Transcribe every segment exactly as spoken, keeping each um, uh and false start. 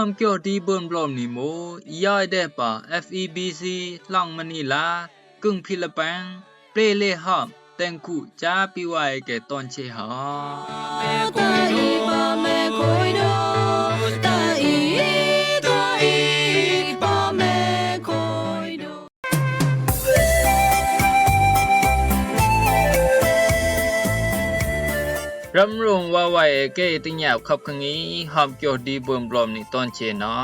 Hom kyoh di bun blom ni mo, i yai de pa F E B C lang Manila, kung Philippines, ple le hom, teng ku cha pi wai ke ton che ha. Ram rung wa wai e ke ting yau khap kang i, hom kyoh di bun blom ni ton che no.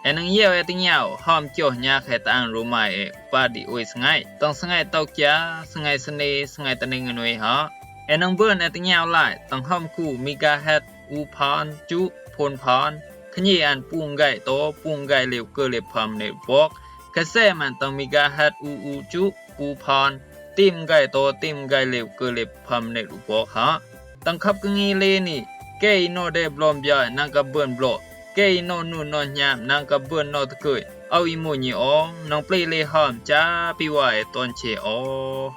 E nang yau e ting yau, hom kyoh nya khe tang ru mai e, pa di ui sngai. Tang sngai tau kia, sngai sene, sngai tane ngan ui ha. E nang bun e ting yau lai, tang hom ku megahertz u phan, chu, phun phan. Khnyi an pung gai to, pung gai liu ke le pham ne bok. Khe se man tang megahertz u u chu, u phan. Tim gai to, tim gai liu ke le pham ne bok ha. Tang khap kang i le ni, ke i no de blom bia nang ka bun blo. Ke i no nu no nyam nang ka bun no tkui. Au i mu nyi o, nang ple le hom cha pi wai e ton che o.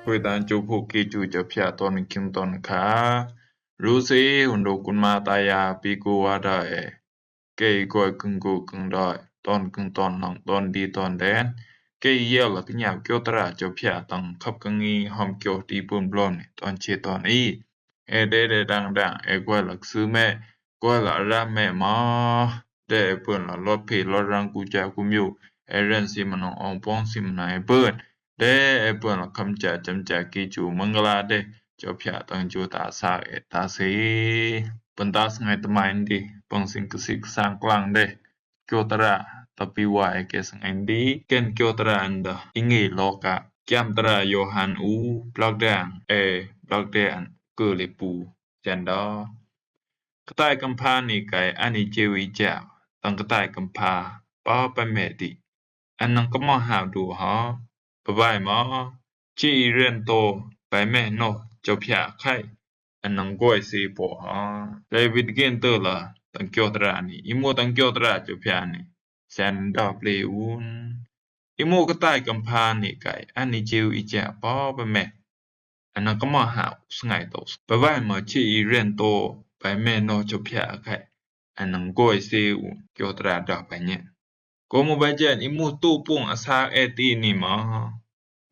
Kwe tan chu phu ki chu cha phia ton king ton kha. Ru se hun do kun ma ta ya pi ku wa da e. Ke i koi kung ku kung doi, ton kung ton nang, ton di ton den. Ke i yel la knyau kyo tra cho phia tang khap kang i hom kyo di bun blom ni, ton che ton i. E de de dang dang, e koi la ksu me, koi la ra me ma. De e pun la lot phi lot rang ku cha ku myu, e ren si ma nong ong pong si ma nong e pun. De e pun la kham cha cham cha ki chu mangala de, cho phia tang chu ta sa e ta se. Pun ta sngai tmai ndi, pang sing ksik sang klang de. Kyo tra, ta pi wa e ke sngai ndi, ken kyo tra nda, i ngi lo ka. Kiam tra Yohan u, blak de an, e, blak de an, ke le pu, chen da. Ktai kampha ni kai ani che wi cha, tang ktai kampha, pa pa me di. An nang kamo ha du ha. Bye bye ma. Chi i ren to, bai me no, cho phia khai. An nang goi se po ha. Le wit gen to la, tang kyo tra ni. I mo tang kyo tra cho phia ni. Sen da ple un. I mo ktai kampha ni kai, ani che wi cha pa pa me. An nang kamo ha u sngai to. Bye bye ma chi i ren to, bai me no cho phia khai. An nang goi se u kyo tra da pa nyen. Ko mo ba jen i mo tu pung a sa e ti ni ma.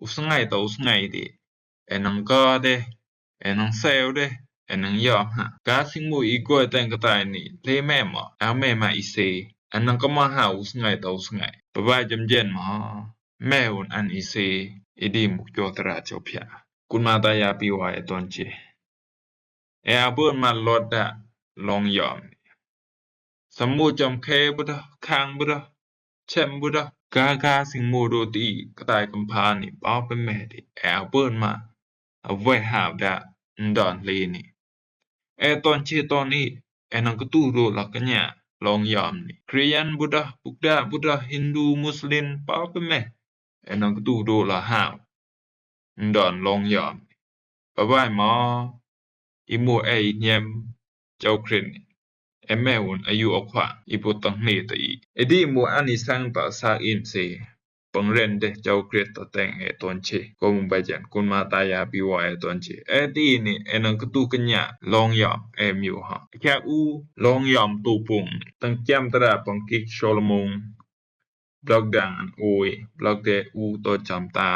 U sngai to u sngai ti. E nang ka de, e nang seu de, e nang yom ha. Ka sing mo i goi teng ktai ni, le me ma, a me ma i se. An nang kamo ha u sngai to u sngai. Bye bye jam jen ma. Me un an i se, i di mo kyo tra cho phia. Kun ma ta ya pi wa e ton che. E a bun ma lot da long yom ni. Sa mo chom khe bu da, khang bu da, chem bu da. Ka ka sing mo do ti ktai kampha ni pa pe me di. E a bun ma. A we ha da ndon le ni. E ton che ton i, e nang ktu do la kanya long yom ni. Kristian bu da, Buddha bu da, Hindu, Muslim, pa pe me. E nang ktu do la ha. Ndon long yom ni. Bye bye ma. i mùt e i hniam Jâu Krist ni, e meh wun a yu a khua i bôt tang ni ta i. E di mùt an i sang ta sak im se, pang ren deh Jâu Krist ta teng e ton che, ko mùt bai jen kun ma ta ya bi wa e ton che. E di ni e nang katu kenya long yom e miu ha. Kya u long yom tu pung, tang kiam ta ra pang kik Solomon. Blok dang an ui, blok de u to cham ta.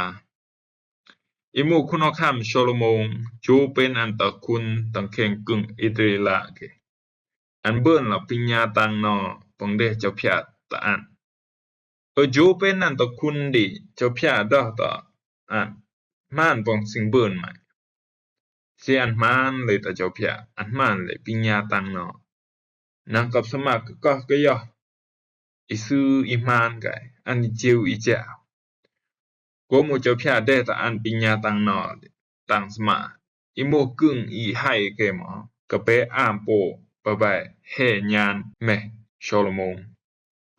I mùt khun o kham Solomon, chu pen an ta khun tang kheng kung Israel ke. An bun la pinya tang no, pang de chau pia ta an. Ơ chu pen an ta khun di, chau pia doh ta an. Man pang sing bun mai. Si an man le ta chau pia, an man le pinya tang no. Nang kap sama ka kah ka yah. I su i man kai, an i chiu i chia. Ko mùt chau pia de ta an pinya tang no, tang sama. I mùt kung i hai ke mo, ka pe am po, ba bai, he nyan, meh, Solomon.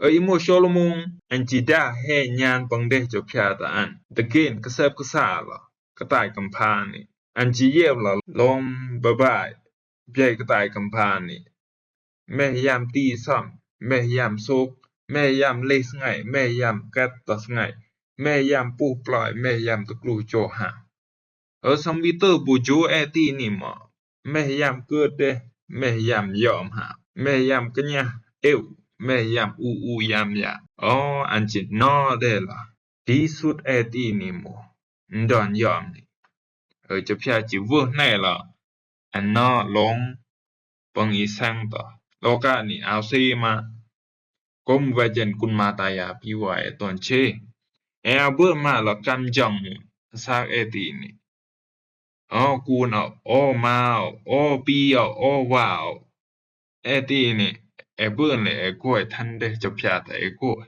Ơ i mùt Solomon, an chi da he nyan pang de chau pia ta an. Da gen ka sep ka sa la, ka tai kam pha ni. An chi yep la long ba bai, biai ka tai kam pha ni. Meh yam ti sam, meh yam sok, meh yam le sngai, meh yam kat ta sngai, meh yam pu plai, meh yam ta klu cho ha. Ơ sam wi tơ bu chu e ti ni mo. Meh yam kơ de, meh yam yom ha, meh yam kenya eu, meh yam u u yam ya. Ơ an chi no de la. Ti sut e ti ni mùt. Ndon yom ni. Ơ chau pia chi vơ ne la. An no long pang i sang ta. Lo ka ni au si ma. Ko mùt bai jen kun ma ta ya pi wa e ton che. E a bơ ma la kam jang mùt. Sak e ti ni. O kun o, o ma o, o pi o, o wa o. E ti ni, e bun le e goi than de chau pia ta e goi.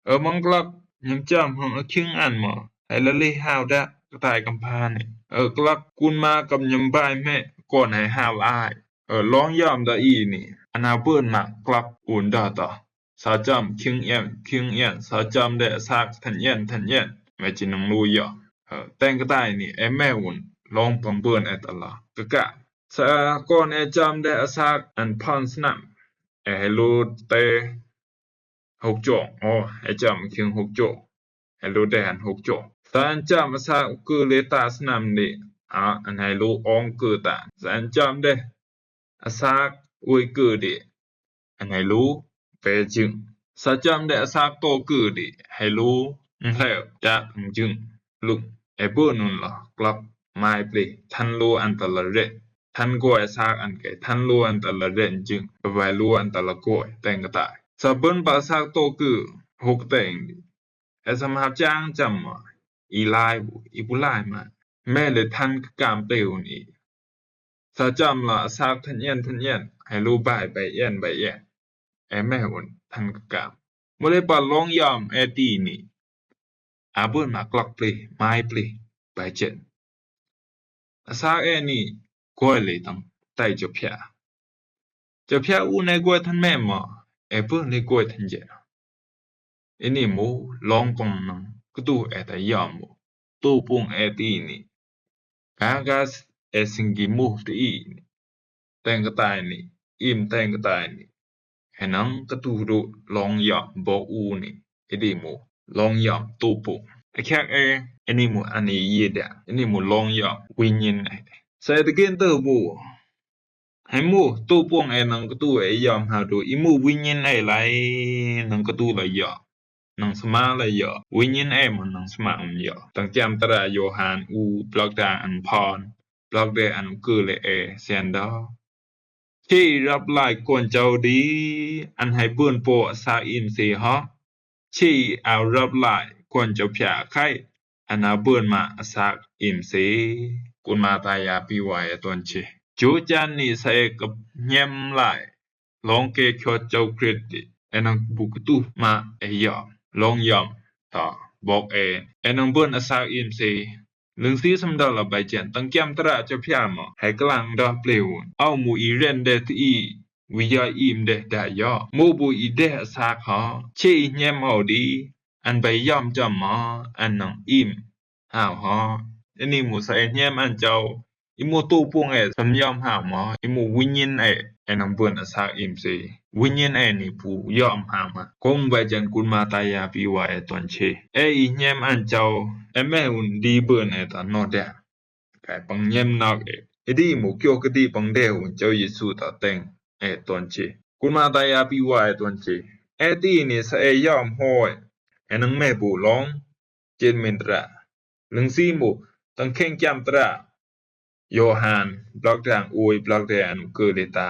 Ơ mang klak, nyam cham hong a king an mo, hai la le hao da, ka tai kam pha ni. Ơ klak kun ma kam nyam bai me, kon hai hao ai. Ơ long yom da i ni, an a bun ma klak un da ta. Sa cham king yen, king yen, sa cham de sak than yen, than yen. Me chi nang lu yom. Ơ, teng ka tai ni, e me un, long pang bun e ta la. Ka ka. Sa kon e cham de a sak an phan snam. E hai lu te hok chong. O, e cham king hok chong. Hai lu de an hok chong. Sa an cham a sak kư le ta snam de. A, an hai lu ong kư ta. Sa an cham de a sak ui kư de. An hai lu pe jing. Sa cham de a sak to kư de. Hai lu ngleu da jing. Luk, e bun un la, klak, mai ple, than lu an ta la re. Than goi sak an ke, than lu an ta la re jing, ba bai lu an ta la goi, teng ka tai. Sa bun ba sak to kư, hok teng di. E sam hap chang cham ma, i lai bu, i bu lai ma. Me le than ka kam ple un i. Sa cham la a sak than yen, than yen, hai lu bai, bai yen, bai yen. E me un, than ka kam. Mule pa long yom e ti ni. A bun ma klak ple, mai ple, bai chen. A sak e ni, goi le tang, tai chau pia. Chau pia u ne goi than me ma, e bun le goi than jen. I ni mùt long pang nang, katu e ta yom mùt. Tu pung e ti ni. Ka gas e sing gi mùt ti i ni. Teng ka tai ni, im teng ka tai ni. E nang katu du long yom bok u ni. I di mùt long yom tu pung. E kyak e, e ni mùt an i ye da. E ni mùt long yom wi nyin e. Sa e ta gen tơ bu. Hai mùt tu pung e nang katu e yom ha du. I mùt wi nyin e lai nang katu la yom. Nang sma la yom. Wi nyin e mùt nang sma um yom. Tang kiam ta ra Yohan u blok da an pon. Blok de an kư le e sian da. Chi rap lai kon chau di, an hai bun po a sak im se ho. Chi au rap lai kon chau pia khai, an a bun ma a sak im se. Kun ma ta ya pi wa ya ton chi. Chu chan ni sa e kap nyem lai. Long ke khot Chau Krist di. E nang bu katu ma e yom. Long yom. Ta bok e. E nang bun a sak im se. Lưng si sam da la bai chen tang kiam tra cho pia ma. Hai klang da play un. Au mu i ren de ti i. Wi ya im de da ya. Mu bu i de a sak ha. Che i nyem au di. An bai yom cham ma. An nang im. Hao ha. Ani mu sa e nyem an chau. I mù tôpung ē, sam yom ham mò, i mù winyin ē, ē nang bun a sak im se. Winyin ē ni pu yom ham a. Kong bai jan kun ma ta ya pi wa ē ton che. Ē i nyem an chao, ē me un di bun ē ta no da. Kai pang nyem nok ē. Ē di mù kyo kdi pang de un chao Yesu ta teng ē ton che. Kun ma ta ya pi wa ē ton che. Ē ti ni sa ē yom hoi. Ē nang me bu long. Chen min tra. Lưng si mù, tang kheng kiam tra. Yohan, blok dang ui, blok dang ui kơ le ta.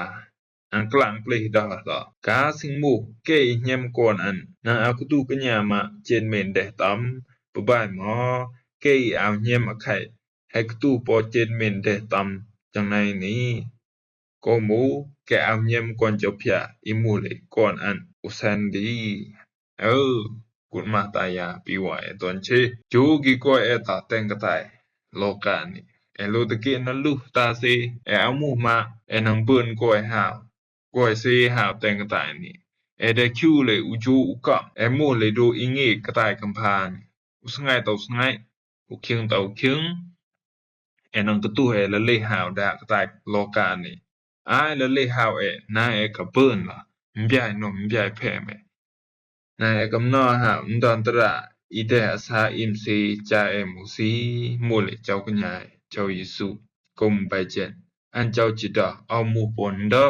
Ang klang plih dah dah. Ka sing mù, kê i nyem kon an. Nang aku tu kenya ma, chen min deh tam. Bye bye mò, kê i au nyem a khai. Hek tu po chen min deh tam. Chang nai ni. Ko mù, kê au nyem kon chao phia, i mù le kon an, u sen di. Ơ, kun ma ta ya, pi wa ē ton che. Chu ki koi ē ta teng ka tai. Lo ka ni. Ē lo te ki na lu ta se, ē au mù ma, ē nang bun koi hao. Koi se hao teng ka tai ni. Ē de kiu le u chu u ka, ē mù le do i ngi ka tai kam pha ni. U sngai ta u sngai. U kieng ta u kieng. Ē nang katu ē la le hao da ka tai lo ka ni. Ai la le hao ē, na ē ka bun la. Mbiai no, mbiai phe me. Na ē kam no hao, ndon tra, i de a sa im se, cha ē mù si, mù le chao kenya ē, chao Yesu. Kom bai chen. An chao chi da, au mù pon da.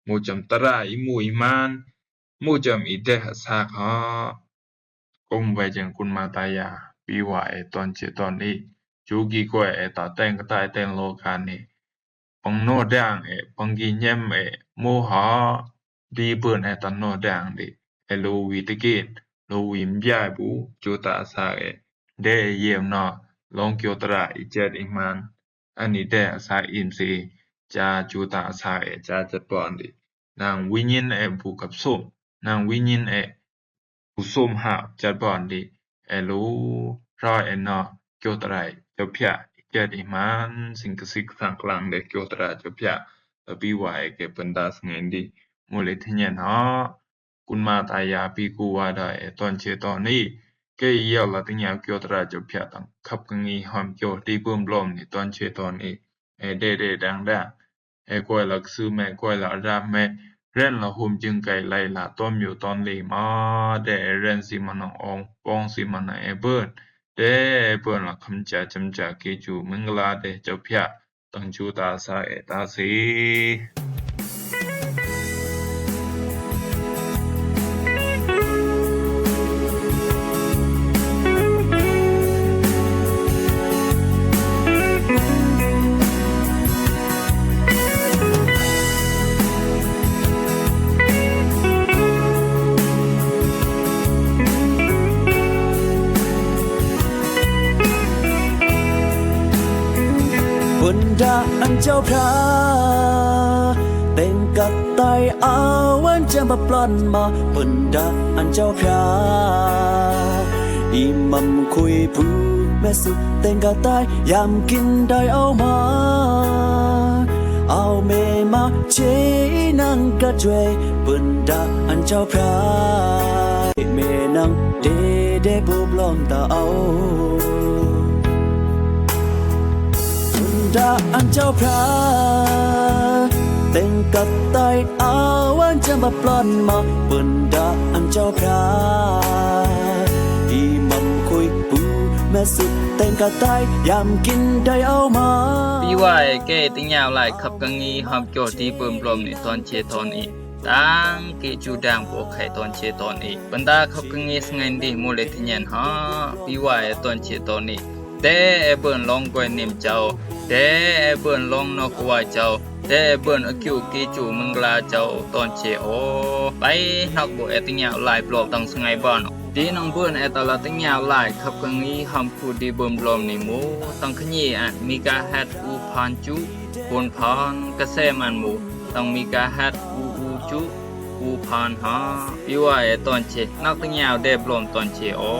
Mù cham tra, i mù i man. Mù cham i de a sa ka. Kong bai jan kun ma ta ya, pi wa ē ton che ton i. Chu ki koi ē ta teng ka tai teng lo ka ni. Pang no dang ē, pang ki nyem ē, mù ha. Di bun ē ta no dang di. Ē lo wi te kin, lo wi mbiai bu, chu ta sa ē. De ē yem no, long kyo tra i chet i man. An i de a sa im se, cha chu ta sa ē, cha chet pon di. Nang winyin ē bu kap sum. Nang winyin ē bu sum ha chat bon di. Ē lu, roi ē no, kyo trai, chao phia, i chet i man, sing ka sik sang klang de kyo trai, chao phia. Tapi wa ē ke pentas ngen di, mù le thenyen ha. Kun ma ta ya pi ku wa da ē ton che ton i. Kê i yau la teng yau kyo trai, chao phia tang. Khap ka ngi hom kyo di bum blom ni ton che ton i. Ē de de dang dang. Ē koi la ksư me, koi la rap me, ren la hum jing kai lai la tom yu ton li ma, de ē ren si ma nang ong, pong si ma nang ē bun, de ē bun la kham cha cham cha ki chu ming la de chao phia, tang chu ta sa ē ta si. Bun da an chao phia, teng ka tai au an cham ba plon ma, bun da an chao phia. I mam khui pu me su teng ka tai yam kin dai au ma. Au me ma che i nang ka chwe bun da an chao phia. Me nang de de bu blom ta au. Bun da an chao phia. Teng ka tai au an cham ba plon ma bun da an chao phia. I mam khui pu me su teng ka tai yam kin dai au ma. Pi wa ē ke teng yau lai khap ka ngi hom kyo di bum blom ni ton che ton i. Tang ki chu dang po khai ton che ton i. Bun da khap ka ngi sngen di mù le thenyen ha. Pi wa ē ton che ton i. De ē bun long koi nim chao. De ē bun long nok wa chao. De ē bun a kyu ki chu ming la chao ton che o. Bai nok bu ē teng yau lai blom tang sngai bon. Di nang bun ē ta la teng yau lai khap ka ngi hom kyu di bum blom ni mù. Tang ka nyi an megahertz u phan chu, pun phan ka se man mù. Tang megahertz u u chu, u phan ha. Pi wa ē ton che, nak teng yau de blom ton che o.